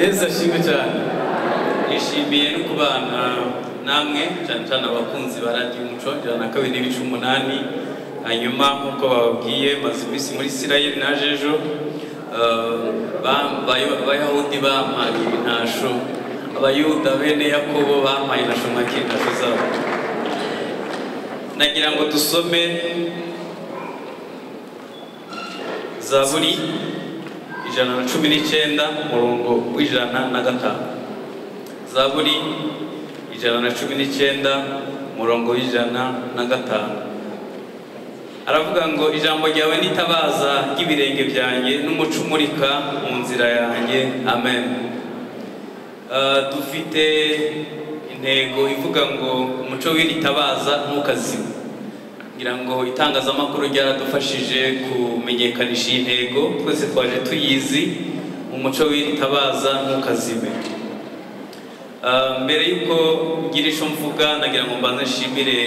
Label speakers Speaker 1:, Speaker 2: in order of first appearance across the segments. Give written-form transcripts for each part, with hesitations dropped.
Speaker 1: Yesu ashimwe cyane. Nishimiye no kubana namwe cyane cyane abakunzi ba Radiyo Umuco 102.8. Hanyuma nk'uko bababwiye, maze iminsi muri Isirayeli, naje ejo. Abayahudi bampaye intasho, Abayuda bene Yakobo bampaye intasho, mwakira intasho zabo. Nagira ngo dusome Zaburi 119, umurongo w'105. Zaburi 119, umurongo w'105, aravuga ngo: "Ijambo ryawe n'itabaza ry'ibirenge byanjye n'umuco umurika mu nzira yanjye." Amen. Dufite intego ivuga ngo "Umuco w'iri tabaza ntukazime." Ngira ngo itangazamakuru ryaradufashije kumenyekanisha iyi ntego, twese twaje tuyizi: umuco w'iri tabaza ntukazime. Mbere y'uko ngira icyo mvuga, nagira ngo mbanze nshimire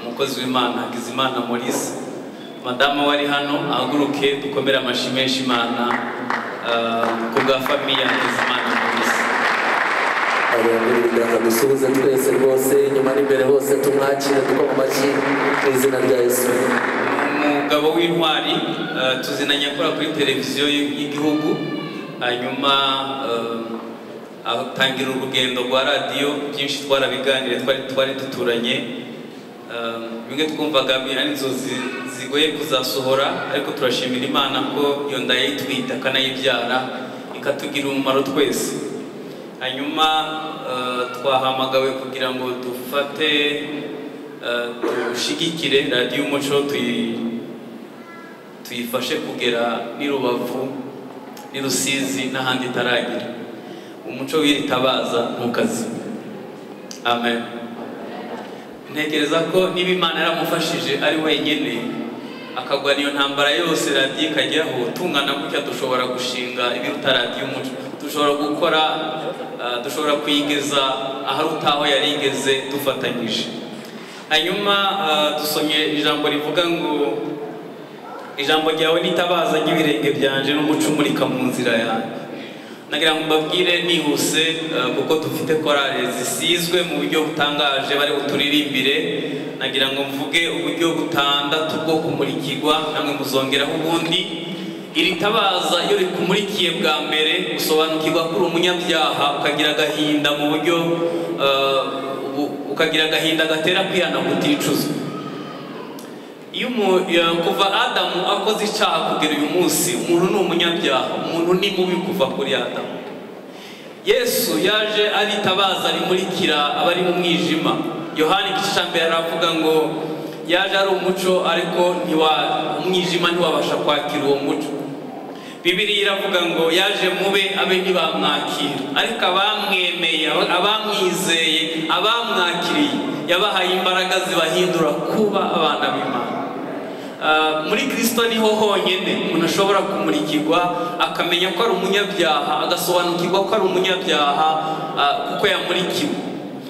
Speaker 1: umukozi w'Imana Hakizimana Maurice. Madamu wari hano ahaguruke, dukomere amashyi menshi Imana ku bwa famille Hakizimana Maurice.
Speaker 2: Arambura ibiganza, dusuhuze twese rwose, inyuma n'imbere hose, tumwakire dukoma amashyi mu izina rya Yesu.
Speaker 1: Umugabo w'intwari, tuzinanye akora kuri televiziyo y'igihugu, hanyuma atangira urugendo rwa radiyo. Byinshi twarabiganiriye, twari duturanye. Bimwe twumvaga ari inzozi zigoye kuzasohora, ariko turashimira Imana ko iyo nda yayitwita akanayibyara, ikatugira umumaro twese. Hanyuma twahamagawe kugira ngo dufate, dushigikire Radiyo Umuco, tuyifashe kugera n'i Rubavu n'i Rusizi n'ahandi itaragira. Umuco w'iri tabaza ntukazime. Amen. Ntekereza ko niba Imana yaramufashije ari wenyine akagwa iyo ntambara yose, radiyo ikajyaho, tungana gutya dushobora gushinga ibiruta Radiyo Umuco, dushobora gukora, dushobora kuyigeza aharuta aho yari igeze dufatanyije. Hanyuma dusomye ijambo rivuga ngo "Ijambo ryawe n'itabaza ry'ibirenge byanje n'umuco umurika mu nzira yanjye." Nagira ngo mbabwire nihuse, kuko dufite korale zisizwe mu buryo butangaje bari buturirimbire. Nagira ngo mvuge uburyo butandatu bwo kumurikirwa, namwe muzongeraho ubundi. Iri tabaza iyo rikumurikiye bwa mbere, usobanukirwa ko uri umunyabyaha, ukagira agahinda mu buryo ukagira agahinda gatera kwihana kuticuza. Iyo kuva Adamu akoze icyaha kugera uyu munsi, umuntu ni umunyabyaha, umuntu ni mubi kuva kuri Adamu. Yesu yaje aritabaza rimurikira abari mu mwijima. Yohani igice cya mbere aravuga ngo yaje ari umuco, ariko umwijima ntiwabasha kwakira uwo muco. Bibiliya iravuga ngo yaje mube abe ntibamwakira, ariko abamwemeye, abamwizeye, abamwakiriye, yabahaye imbaraga zibahindura kuba abana b'Imana. Muri Kristo niho honyine umuntu ashobora kumurikirwa, akamenya ko ari umunyabyaha, agasobanukirwa ko ari umunyabyaha, kuko yamurikiwe.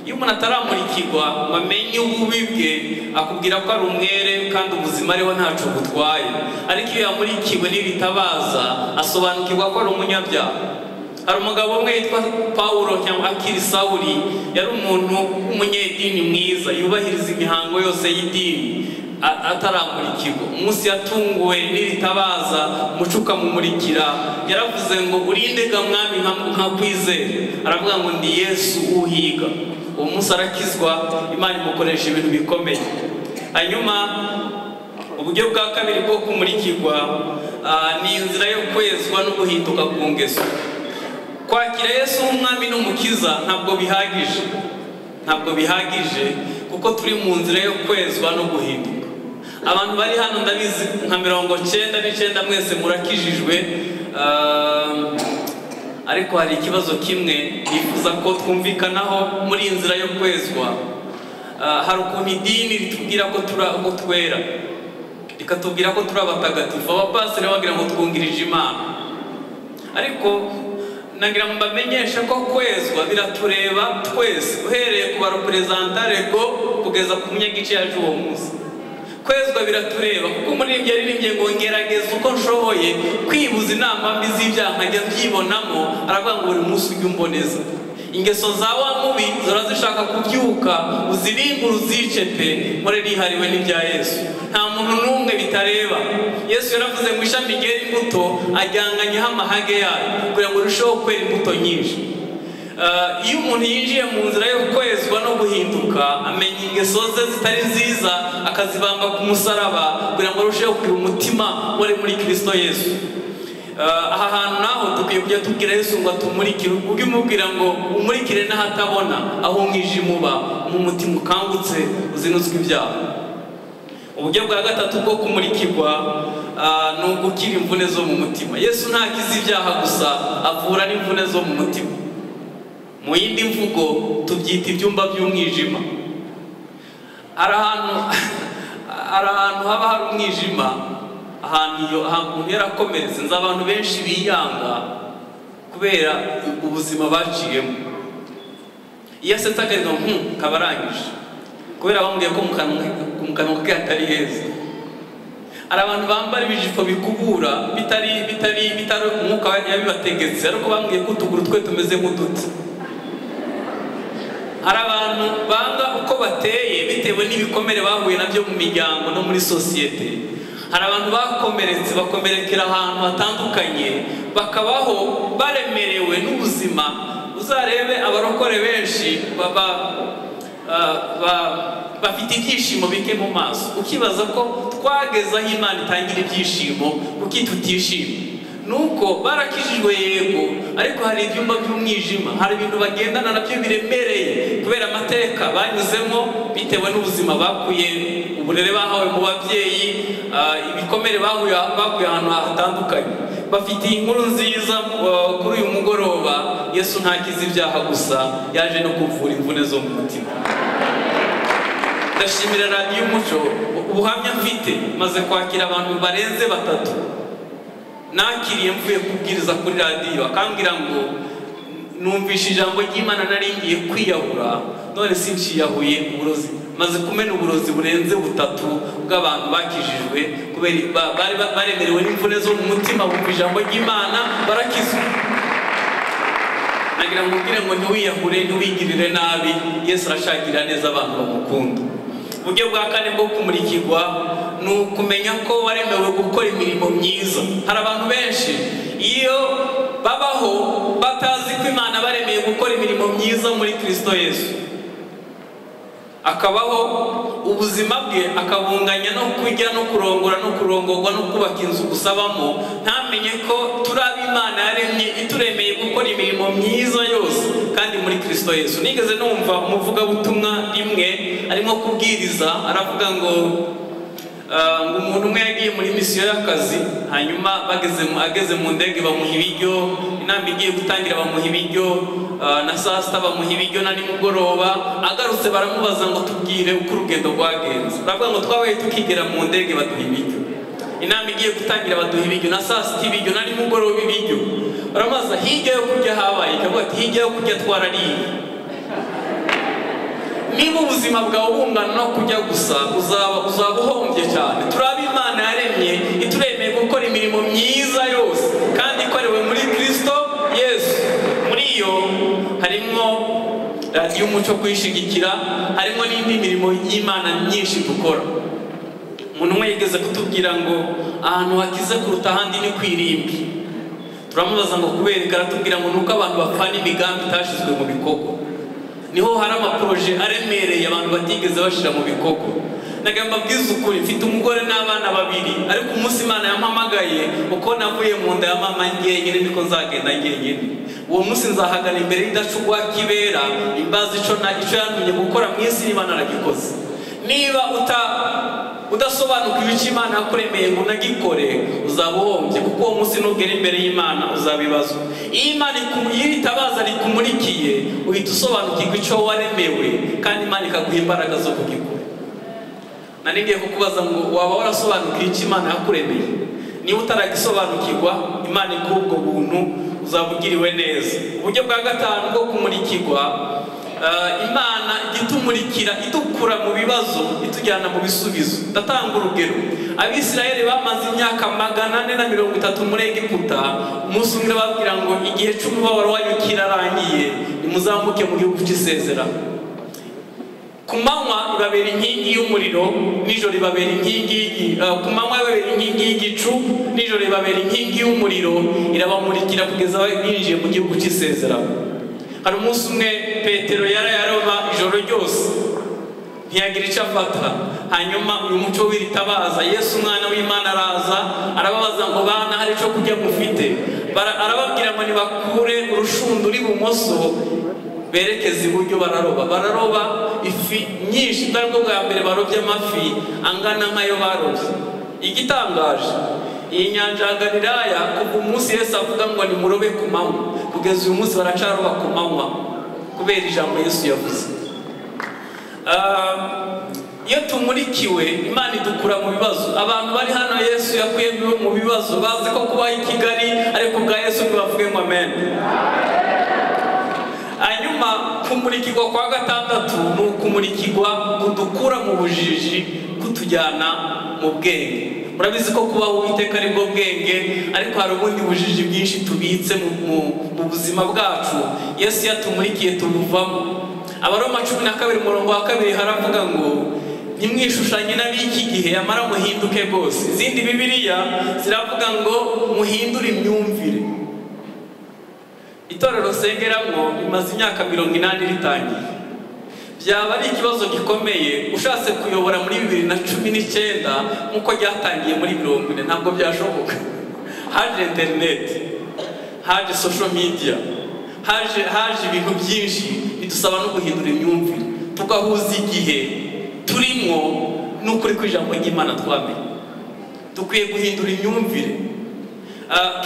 Speaker 1: Iyo umuntu ataramurikirwa ngo amenye ububi bwe, akubwira ko ari umwere kandi ubuzima ariho ntaco butwaye. Ariko iyo yamurikiwe n'iritabaza, asobanukirwa ko ari umunyabyaha. Hari umugabo umwe yitwa Pawulo cyangwa akiri Sawuli, yari umuntu w'umunyedini mwiza, yubahiriza imihango yose y'idini ataramurikirwa. Umunsi yatunguwe n'iritabaza, umuco ukamumurikira, yaravuze ngo: "Urinde ga Mwami nkakwizera?" Aravuga ngo: "Ndi Yesu uhiga." Uwo munsi arakizwa, Imana imukoresha ibintu bikomeye. Hanyuma uburyo bwa kabiri bwo kumurikirwa ni inzira yo kwezwa no guhinduka ku ngeso. Kwakira Yesu nk'Umwami n'Umukiza ntabwo bihagije, ntabwo bihagije, kuko turi mu nzira yo kwezwa no guhinduka. Abantu bari hano ndabizi nka 99 mwese murakijijwe, ariko hari ikibazo kimwe nifuza ko twumvikanaho muri iyi nzira yo kwezwa. Hari ukuntu idini ritubwira ko ko twera, rikatubwira ko turi abatagatifu, abapasiteri bagira ngo twungirije Imana. Ariko nagira ngo mbamenyeshe ko kwezwa biratureba twese, uhereye ku bareprésentants légaux kugeza ku munyagice yaje uwo munsi. Kwezwa biratureba, kuko umuririmbyi yaririmbye ngo ngerageza uko nshoboye kwibuza inama mbi z'ibyaha nkajya mbyibonamo, aravuga ngo buri munsi ujye umboneza. Ingeso za wa mubi zora zishaka kubyuka, uzirimbure uzice pe, muri rihariwe n'ibya Yesu. Nta muntu n'umwe bitareba. Yesu yaravuze ngo ishami ryera imbuto ajyanganyeho amahage yayo kugira ngo urusheho kwera imbuto nyinshi. Iyo umuntu yinjiye mu nzira yo kwezwa no guhinduka, amenya ingeso ze zitari nziza akazibamba ku musaraba kugira ngo arusheho kugira umutima wari muri Kristo Yesu. Aha hantu naho dukwiye kujya tubwira Yesu ngo atumurikire, ujye umubwira ngo umurikire n'ahatabona, aho umwijima uba, mu mutima ukangutse uzinutswe ibyaha. Uburyo bwa gatatu bwo kumurikirwa ni ugukira imvune zo mu mutima. Yesu ntakiza ibyaha gusa, avura n'imvune zo mu mutima. Mu yindi mvugo tubyita ibyumba by'umwijima. Hari ahantu haba hari umwijima, ahantu iyo umuntu yarakomeretse. Nzi abantu benshi biyanga kubera ubuzima baciyemo. Iyo asetse akavuga kaba arangije, kubera bamubwiye ko mu kanwa ke hatari heza. Hari abantu bambara ibijipo bikubura bitari bitari bitari umwuka yabibategetse, ariko bambwiye ko utuguru twe tumeze nk'uduti. Hari abantu banga uko bateye bitewe n'ibikomere bahuye nabyo mu miryango no muri sosiyete. Hari abantu bakomeretse, bakomerekera ahantu hatandukanye, bakabaho baremerewe n'ubuzima. Uzarebe abarokore benshi bafite ibyishimo bike mu maso, ukibaza ko twageze aho Imana itangira ibyishimo, kuki tutishima? Nuko barakijijwe yego, ariko hari ibyumba by'umwijima, hari ibintu bagendana nabyo biremereye kubera amateka banyuzemo, bitewe n'ubuzima bakuye, uburere bahawe mu babyeyi, ibikomere bakuye ahantu hatandukanye. Bafite inkuru nziza kuri uyu mugoroba: Yesu ntakiza ibyaha gusa, yaje no kuvura imvune zo mu mutima. Ndashimira Radiyo Umuco, ubuhamya mfite, maze kwakira abantu barenze 3 nakiriye mvuye kubwiriza kuri radiyo, akambwira ngo numvishe ijambo ry'Imana nari ngiye kwiyahura, none sinciyahuye uburozi. Maze kumena uburozi burenze 3 bw'abantu bakijijwe kubera bari baremerewe n'imvune zo mu mutima, bumva ijambo ry'Imana barakizwa. Nagira ngo ubwire ngo ntiwiyahure, ntiwigirire nabi, Yesu arashakira neza abantu bamukunda. Uburyo bwa kane bwo kumurikirwa ni ukumenya ko waremewe gukora imirimo myiza. Hari abantu benshi iyo babaho batazi ko Imana baremeye gukora imirimo myiza muri Kristo Yesu, akabaho ubuzima bwe akabunganya no kurya no kurongora no kurongorwa no kubaka inzu gusabamo, ntamenye ko turi ab'Imana yaremye ituremeye gukora imirimo myiza yose kandi muri Kristo Yesu. Nigeze numva umuvugabutumwa rimwe arimo kubwiriza, aravuga ngo umuntu umwe yagiye muri misiyo y'akazi, hanyuma ageze mu ndege bamuha ibiryo, inama igiye gutangira bamuha ibiryo, na saa sita bamuha ibiryo na nimugoroba. Agarutse baramubaza ngo tubwire uko urugendo rwagenze. Baravuga ngo twabaye tukigera mu ndege baduha ibiryo, inama igiye gutangira baduha ibiryo, na saa sita ibiryo, na nimugoroba ibiryo. Baramubaza hirya yo kurya habaye, akavuga ati hirya yo kurya twarariye. Niba ubuzima bwawe bungana no kurya gusa, uzaba uhombye cyane. Turi Imana yaremye ituremeye gukora imirimo myiza yose kandi ikorewe muri Kristo Yesu. Muri iyo harimo Radiyo Umuco kuyishigikira, harimo n'indi mirimo y'Imana myinshi dukora. Umuntu umwe yigeze kutubwira ngo ahantu hakize kuruta ahandi ni ku irimbi. Turamubaza ngo kubera iki? Aratubwira ngo nuko abantu bapfana imigambi itashizwe mu bikorwa. Niho hari amaporoje aremereye abantu batigeze bashira mu bikorwa. Nagamba mbabwize ukuri, mfite umugore n'abana 2, ariko umunsi Imana yampamagaye uko navuye mu nda ya mama njyenyine niko nzagenda njyenyine. Uwo munsi nzahagana imbere y'idacugwa kibera imbaza ico yantumye gukora mu isi niba naragikoze. Niba udasobanukiwe icyo Imana yakuremeye ngo unagikore, uzaba uhombye, kuko uwo munsi nugera imbere y'Imana uzabibazwa. Iyo Imana itabaza rikumurikiye, uhita usobanukirwa icyo waremewe, kandi Imana ikaguha imbaraga zo kugikora. Nari ngiye kukubaza ngo waba warasobanukiwe icyo Imana yakuremeye? Niba utaragisobanukirwa, Imana iguha ubwo buntu, uzaba ugiriwe neza. Uburyo bwa gatanu bwo kumurikirwa Imana igitumurikira idukura mu bibazo itujyana mu bisubizo. Ndatanga urugero. Abisirayeli bamaze imyaka 430 muri Egiputa. Umunsi umwe babwira ngo igihe cy'umubabaro wanyu kirarangiye, nimuzamuke mu gihugu cy'isezerano. Ku manywa ibabera inkingi y'umuriro, nijoro ibabera inkingi, ku manywa ibabera inkingi y'igicu, nijoro ibabera inkingi y'umuriro, irabamurikira kugeza binjiye mu gihugu cy'isezerano. Hari umunsi umwe Petero yarayaroba ijoro ryose ntiyagira icyo afata. Hanyuma uyu muco w'iritabaza, Yesu umwana w'Imana araza arababaza ngo bana hari icyo kurya mufite? Arababwira ngo nibakure urushundura ibumoso berekeza iburyo. Bararoba ifi nyinshi. Bwari bwo bwa mbere barobye amafi angana nk'ayo barobye. Igitangaje, iyi nyanja ya Galilaya kuva umunsi Yesu avuga ngo nimurobe ku manywa kugeza uyu munsi baracaroba ku manywa kubera ijambo Yesu yavuze. Iyo tumurikiwe Imana idukura mu bibazo. Abantu bari hano Yesu yakuye mu bibazo, bazi ko kubaho i Kigali ariko bwa Yesu ntibavuge ngo amen. Hanyuma kumurikirwa kwa gatandatu ni ukumurikirwa kudukura mu bujiji kutujyana mu bwenge. Murabizi ko kubaho Uwiteka ari bwo bwenge, ariko hari ubundi bujiji bwinshi tubitse mu buzima bwacu. Yesu yatumurikiye tubuvamo. Abaroma 12 umurongo wa 2 haravuga ngo ntimwishushanye n'ab'iki gihe, yamara muhinduke rwose. Izindi Bibiliya ziravuga ngo muhindure imyumvire. Itorero nsengeramo rimaze imyaka 80 ritangiye. Byaba ari ikibazo gikomeye ushatse kuyobora muri 2019 nk'uko ryatangiye muri 40, ntabwo byashoboka. Haje internet, haje social media, haje ibintu byinshi bidusaba no guhindura imyumvire, tugahuza igihe turimo n'ukuri kw'ijambo ry'Imana twamenye. Dukwiye guhindura imyumvire.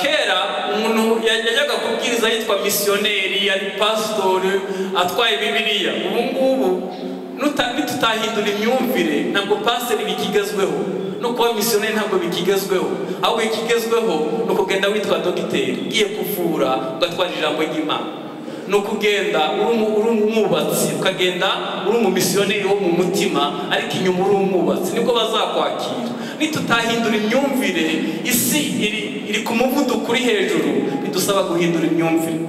Speaker 1: Kera umuntu yajyaga kubwiriza yitwa missionnaire, ari pastor, atwaye Bibiliya. Ubu ngubu nitutahindura imyumvire ntabwo pastor bikigezweho, no kuba missionnaire ntabwo bikigezweho. Ahubwo ikigezweho ni ukugenda witwa dogiteri ugiye kuvura ugatwara ijambo ry'Imana, ni ukugenda uri umwubatsi, ukagenda uri umumisiyoneri wo mu mutima ariko inyuma uri umwubatsi, nibwo bazakwakira. Nitutahindura imyumvire, isi iri ku muvuduko uri hejuru, bidusaba guhindura imyumvire.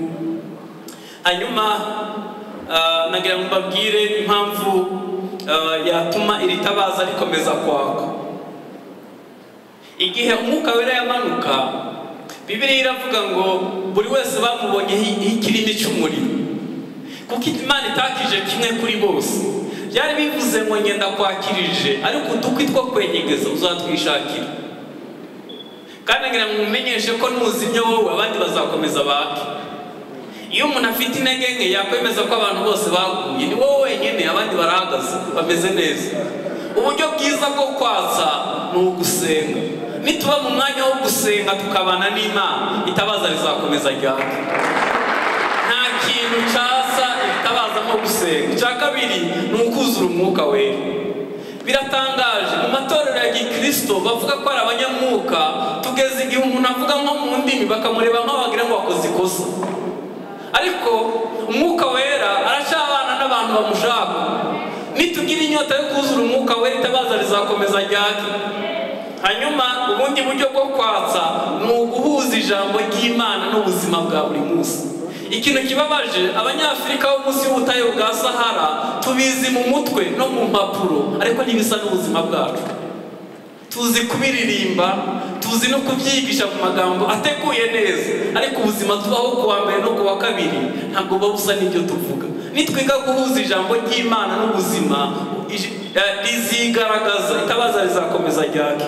Speaker 1: Hanyuma nagira ngo mbabwire impamvu yatuma iri tabaza rikomeza kwaka. Igihe Umwuka Wera yamanuka, Bibiliya iravuga ngo buri wese bamubonye ikirimi cy'umuriro. Kuko Imana itakije kimwe kuri bose, byari bivuze ngo ngenda kwakirije, ariko udukwi two kwenyegeza uzatwishakira. Kandi ngira ngo mumenyeshe ko nuzimye wowe abandi bazakomeza bake. Iyo umuntu afite intege nke yakwemeza ko abantu bose baguye, ni wowe wenyine, abandi barahagaze bameze neza. Uburyo bwiza bwo kwatsa ni ugusenga. Nituba mu mwanya wo gusenga tukabana n'Imana, itabaza rizakomeza ryaka. Nta kintu cyasa itabaza nko gusenga. Icya kabiri ni ukuzura Umwuka Wera. Biratangaje mu matorero ya Gikristo bavuga ko ari abanyamwuka, tugeze igihe umuntu avuga nko mu ndimi bakamureba nkaho wagira ngo wakoze ikosa. Ariko Umwuka Wera aracabana n'abantu bamushaka. Nitugira inyota yo kuzura Umwuka Wera, itabaza rizakomeza ryake. Hanyuma ubundi buryo bwo kwatsa ni uguhuza ijambo ry'Imana n'ubuzima bwa buri munsi. Ikintu kibabaje, Abanyafurika bo munsi y'ubutayu bwa Sahara tubizi mu mutwe no mu mpapuro, ariko ntibisa n'ubuzima bwacu. Tuzi kubiririmba, tuzi no kubyigisha mu magambo ateguye neza, ariko ubuzima tubaho kuwa mbere no kuwa kabiri ntabwo buba busa n'ibyo tuvuga. Nitwiga guhuza ijambo ry'Imana n'ubuzima, rizigaragaza, itabaza rizakomeza ryake.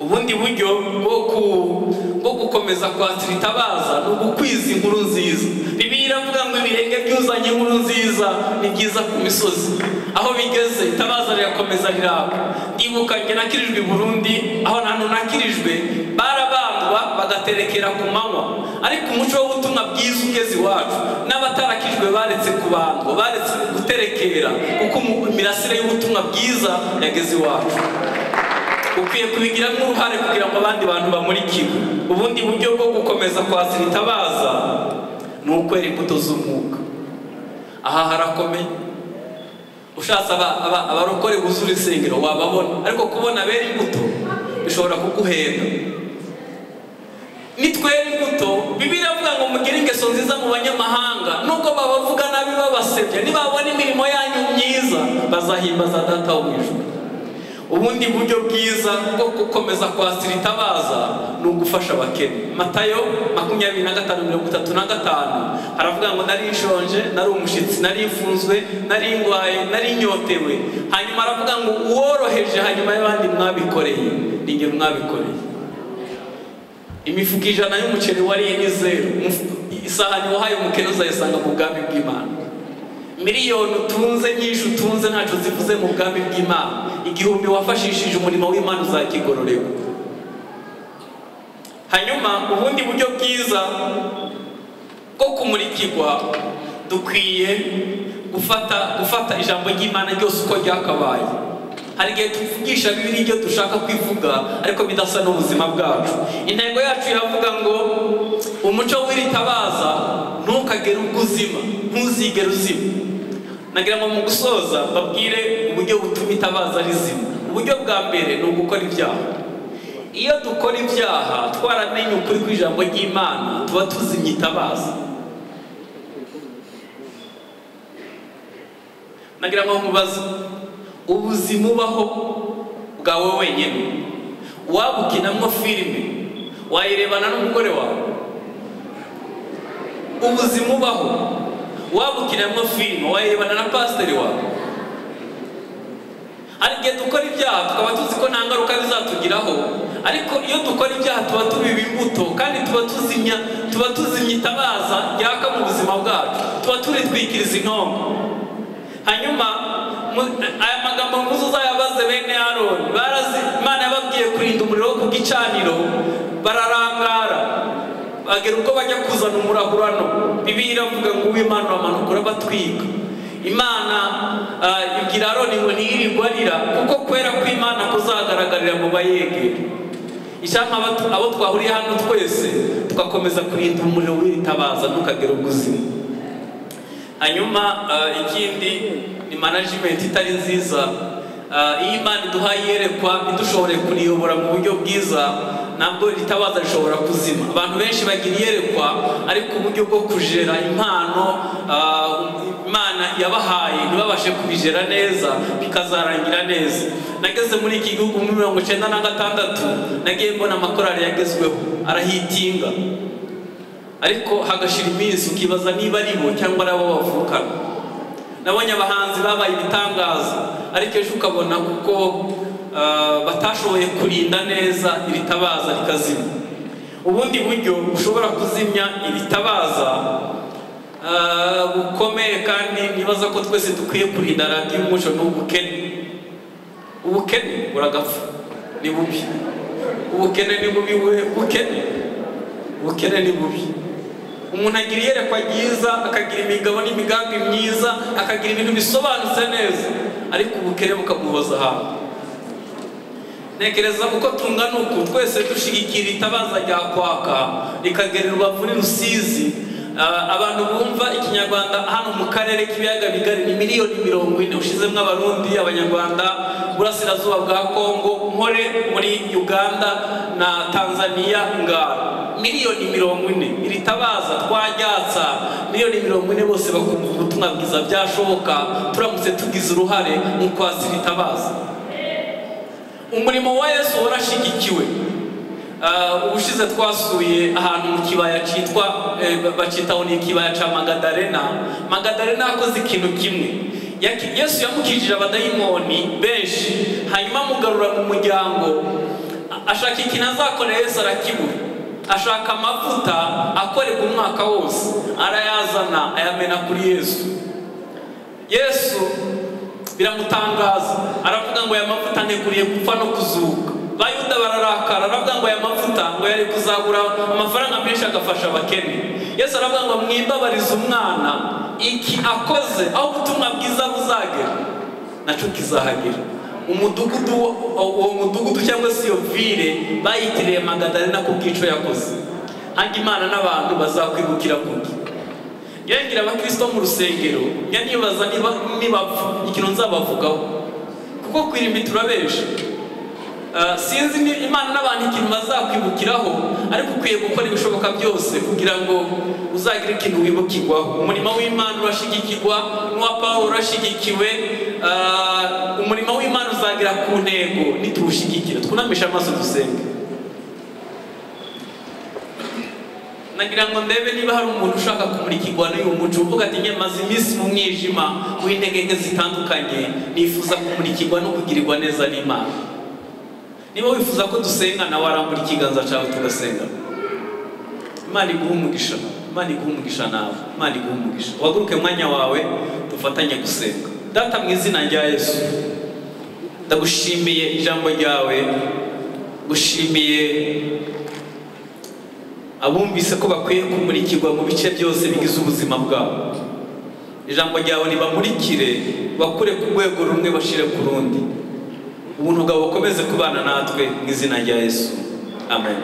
Speaker 1: Ubundi buryo bwo gukomeza kwatira itabaza ni ugukwiza inkuru nziza. Bibiliya iravuga ngo ibirenge byuzanye inkuru nziza ni byiza ku misozi. Aho bigeze itabaza rirakomeza riraka. Ndibuka njye nakirijwe i Burundi, aho ntantu nakirijwe barabandwa bagaterekera ku manywa, ariko umuco w'ubutumwa bwiza ugeze iwacu n'abatarakijwe baretse kubandwa, baretse guterekera, kuko imirasire y'ubutumwa bwiza yageze iwacu. Ukwiye kubigiramo uruhare kugira ngo abandi bantu bamurikiwe. Ubundi buryo bwo gukomeza kwatira itabaza ni ukwera imbuto z'umwuka. Aha harakomeye. Ushatse abarokore buzura insengero wababona, ariko kubona bera imbuto bishobora kuguhenda. Nitwera imbuto, Bibiliya ivuga ngo mugire ingeso nziza mu banyamahanga, nubwo babavuga nabi babasebya, nibabona imirimo yanyu myiza bazahimbaza Data wo mu ijuru. Ubundi buryo bwiza bwo gukomeza kwasira itabaza ni ugufasha abakene. Matayo 25:35 haravuga ngo nari nshonje, nari umushitsi, nari mfunzwe, nari ngwaye, nari nyotewe. Hanyuma aravuga ngo uworoheje hanyuma y'abandi mwabikoreye, ni njye mwabikoreye. Imifuka 100 y'umuceri wariye ni zero, isahani wahaye umukene uzayisanga mu bwami bw'Imana. Miliyoni utunze nyinshi utunze ntacyo zivuze mu bwami bw'Imana. 1000 wafashishije umurimo w'Imana uzakigororerwa. Hanyuma ubundi buryo bwiza bwo kumurikirwa, dukwiye gufata ijambo ry'Imana ryose uko ryakabaye. Hari igihe tuvugisha Bibiliya ibyo dushaka kwivuga ariko bidasa n'ubuzima bwacu. Intego yacu iravuga ngo umuco w'iritabaza ntukagere ubwo uzima, ntuzigere uzima. Nagira ngo mu gusoza babwire uburyo butuma itabaza rizima. Uburyo bwa mbere ni ugukora ibyaha. Iyo dukora ibyaha twaramenye ukuri kw'ijambo ry'Imana, tuba tuzimye itabaza. Nagira ngo mubaze, ubuzima ubaho bwawe wenyine wabukinamwo filime wayirebana n'umugore wawe? Ubuzima ubaho wabukinamwo filime wayirebana na pasiteri wawe? Hari igihe dukora ibyaha tukaba tuzi ko nta ngaruka bizatugiraho, ariko iyo dukora ibyaha tuba tubiba imbuto, kandi tuba tuzimya itabaza ryaka mu buzima bwacu, tuba turitwikiriza intongo. Hanyuma aya magambo mvuze uzayabaze bene Aroni. Barazi Imana yababwiye kurinda umuriro wo ku gicaniro, bararangara bagera ubwo bajya kuzana umurahurano. Bibiliya iravuga ngo uw'Imana uramanuka urabatwika. Imana ibwira Aroni ngo ntiyirirwe arira, kuko kwera kw'Imana kuzagaragarira mu bayegera. Icyampa abo twahuriye hano twese tugakomeza kurinda umuriro w'iritabaza ntukagere ubuzima. Hanyuma ikindi ni management itari nziza. Iyo Imana iduhaye iyerekwa idushobore kuriyobora mu buryo bwiza, ntabwo ritabaza rishobora kuzima. Abantu benshi bagira iyerekwa, ariko uburyo bwo kujera impano Imana yabahaye ntibabashe kubijera neza, bikazarangira neza. Nageze muri iki gihugu muri 1996, nagiye mbona amakorali yagezweho arahitinga, ariko hagashira iminsi ukibaza niba ari bo cyangwa ari abo bavukana. Nabonye abahanzi babaye ibitangaza, ariko ejo ukabona kuko batashoboye kurinda neza iritabaza rikazima. Ubundi buryo ushobora kuzimya iritabaza bukomeye, kandi nibaza ko twese dukwiye kurinda radiyo umuco, ni ubukene. Ubukene buragapfa, ni bubi. Ubukene ni bubi, ubukene ni bubi. Umuntu agira iyerekwa ryiza, akagira imigabo n'imigambi myiza, akagira ibintu bisobanutse neza, ariko ubukene bukamuhoza ahantu. Ntekereza uko tungana uku twese dushigikira itabaza rya kwaka rikagera Rubavu n'Rusizi. Abantu bumva ikinyarwanda hano mu karere k'ibiyaga bigari ni miliyoni 40, ushizemo Abarundi, Abanyarwanda, Burasirazuba bwa Kongo, Nkore muri Uganda na Tanzania, Ngara. Miliyoni 40. Iri tabaza twajyatsa miliyoni 40 bose bakumva ubutumwa bwiza. Byashoboka turamutse tugize uruhare mu kwasira itabaza. Umurimo wa Yesu warashigikiwe. Ubushize twasuye ahantu mu kibaya cyitwa bacitaho ni ikibaya cya Magadalena. Magadalena yakoze ikintu kimwe. Yesu yamukijije abadayimoni benshi, hanyuma amugarura mu muryango. Ashaka ikintu azakorera Yesu arakibura. Ashaka amavuta akorerwa umwaka wose, arayazana ayamena kuri Yesu. Yesu biramutangaza, aravuga ngo aya mavuta nteguriye gupfa no kuzuka. Bayuda bararakara, aravuga ngo aya mavuta ngo yari kuzagura amafaranga menshi agafasha abakene. Yesu aravuga ngo mwimbabarize umwana, iki akoze aho ubutumwa bwiza buzagera nacyo kizahagera. Umudugudu, uwo mudugudu cyangwa se iyo ville bayitiriye Magadalena ku bw'ico yakoze. Hanga Imana n'abantu bazakwibukira kuki. Ngira abakristo mu rusengero njya nibaza nibapfa ikintu nzabavugaho, kuko ku irimbi turabesha. Sinzi Imana n'abantu ikintu bazakwibukiraho, ariko ukwiye gukora ibishoboka byose kugira ngo uzagire ikintu wibukirwaho. Umurimo w'Imana urashigikirwa, n'uwa Pawulo urashigikiwe. Umurimo w'Imana uzagera ku ntego nituwushigikira. Twunamishe amaso dusenge. Nagira ngo ndebe niba hari umuntu ushaka kumurikirwa n'uyu muco, uvuga ati njye maze iminsi mu mwijima w'intege nke zitandukanye, nifuza kumurikirwa no kugirirwa neza n'Imana. Niba wifuza ko dusenga nawe arambura ikiganza cyawe tugasenga. Imana iguhe umugisha, Imana iguhe umugisha nawe, Imana iguhe umugisha. Uhaguruke mwanya wawe dufatanye gusenga. Data mu izina rya Yesu, ndagushimiye ijambo ryawe, gushimiye abumvise ko bakwiye kumurikirwa mu bice byose bigize ubuzima bwabo. Ijambo ryawe ribamurikire, bakure ku rwego rumwe bashire ku rundi. Ubuntu bwawe bukomeze kubana natwe mu izina rya Yesu. Amen.